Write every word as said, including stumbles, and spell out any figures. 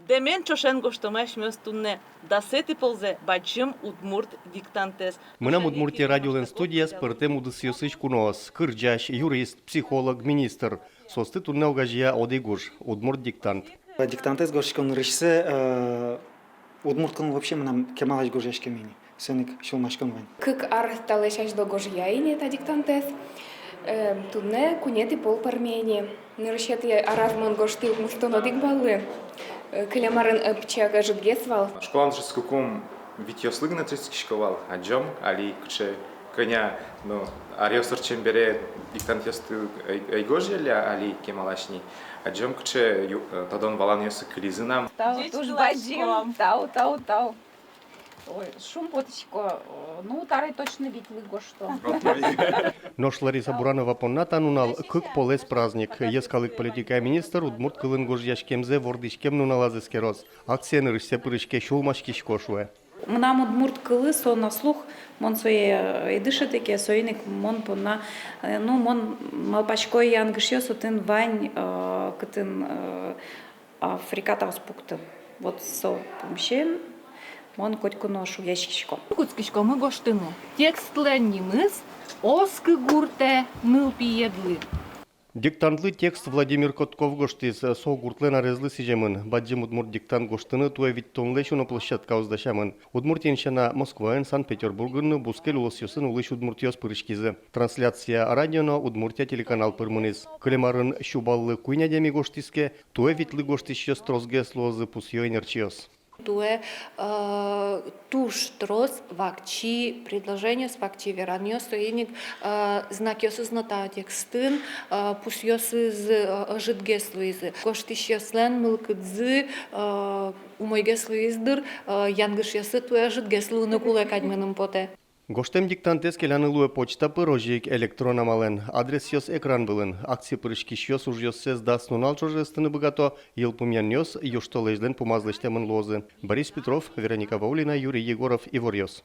Дэмен ӵошен гожтомы асьмеос туннэ дасэтӥ ползэ бадӟым удмурт диктантэз. «Мынам Удмуртие» радиолэн студияз пӧртэм удысъёсысь куноос: кырӟась, юрист, психолог, министр. Соосты туннэ огазея одӥг уж — удмурт диктант. Диктантэз гожтӥсько нырысьсэ, э, удмурт кылын вообще мынам кемалась гожъяськеме ини. Соин ик сюлмаськон вань. Кык ар талэсь азьло гожъя ини та диктантэз. Э, туннэ куинетӥ пол пӧрме ини. Нырысетӥ араз мон гожтӥ укмыстон одӥг баллы. Э, кылем арын, э, пичи ӧжытгес вал. Школаын дышетскыкум витьёслы гинэ дышетскисько вал, адӟом, али кыӵе кӧня, ну, аръёс ортчем бере диктантъёсты ӧй, ӧй гожъялля, али кемалась ни. Адӟом, кыӵе ю-, э, тодон-валанъёсы кылизы нам. Тау, туж бадӟым. Тау, тау, тау. Ой, шумпотӥсько. Ну, табере точно витьлы гожто. Нош Лариса Буранова понна та нунал кык полэс праздник. Йӧскалык политикая министр удмурт кылын гожъяськемзэ вордӥськем нуналаз эскероз. Акцие нырысьсэ пырыське «Сюлмаськисько», шуэ. Мынам удмурт кылы, со на слух, мон сое, э, ӧй дышеты ке, соин ик мон понна, э, ну, мон малпасько, янгышъёс отын вань, э, кытын, э, а, фрикатаос пукто. Вот со пумысен мон котьку но шугъяськисько. Кутскиськомы гожтыны. Текстлэн нимыз «Оскы гуртэ нылпиедлы». Диктантлы текст Владимир Котков гожтӥз, со гуртлэн арезлы сӥземын. Бадӟым удмурт диктант гожтыны туэ витьтонлэсь уно площадкаос дасямын. Удмуртиын сяна, Москваын, Санкт-Петербургын но бускель улосъёсын улӥсь удмуртъёс пырыськизы. Трансляция радио но «Удмуртия» телеканал пыр мынӥз. Кылем арын сю баллы куинь адями гожтӥз ке, туэ витьлы гожтӥсьёс тросгес луозы, пусъё ӧнерчиос. Туэ, э, туж трос вакчи предложениос, вакчи веранъёс, соин ик, э, знакъёсыз но та текстын, э, пусъёсыз, э, ӧжытгес луизы. Гожтӥсьёслэн мылкыдзы, э, умойгес луиз дыр, э, янгышъёсыз туэ ӧжытгес луыны кулэ кадь мыным потэ. Гожтэм диктантэз келяны луэ почта пыр, озьы ик электрон амалэн. Адресъёс экран вылын. Акцие пырыськисьёс ужъёссэс дас нунал ӵоже ыстыны быгато, йылпумъянъёс южтолэзьлэн пумаз лэсьтэмын луозы. Борис Петров, Вероника Ваулина, Юрий Егоров, «Иворъёс».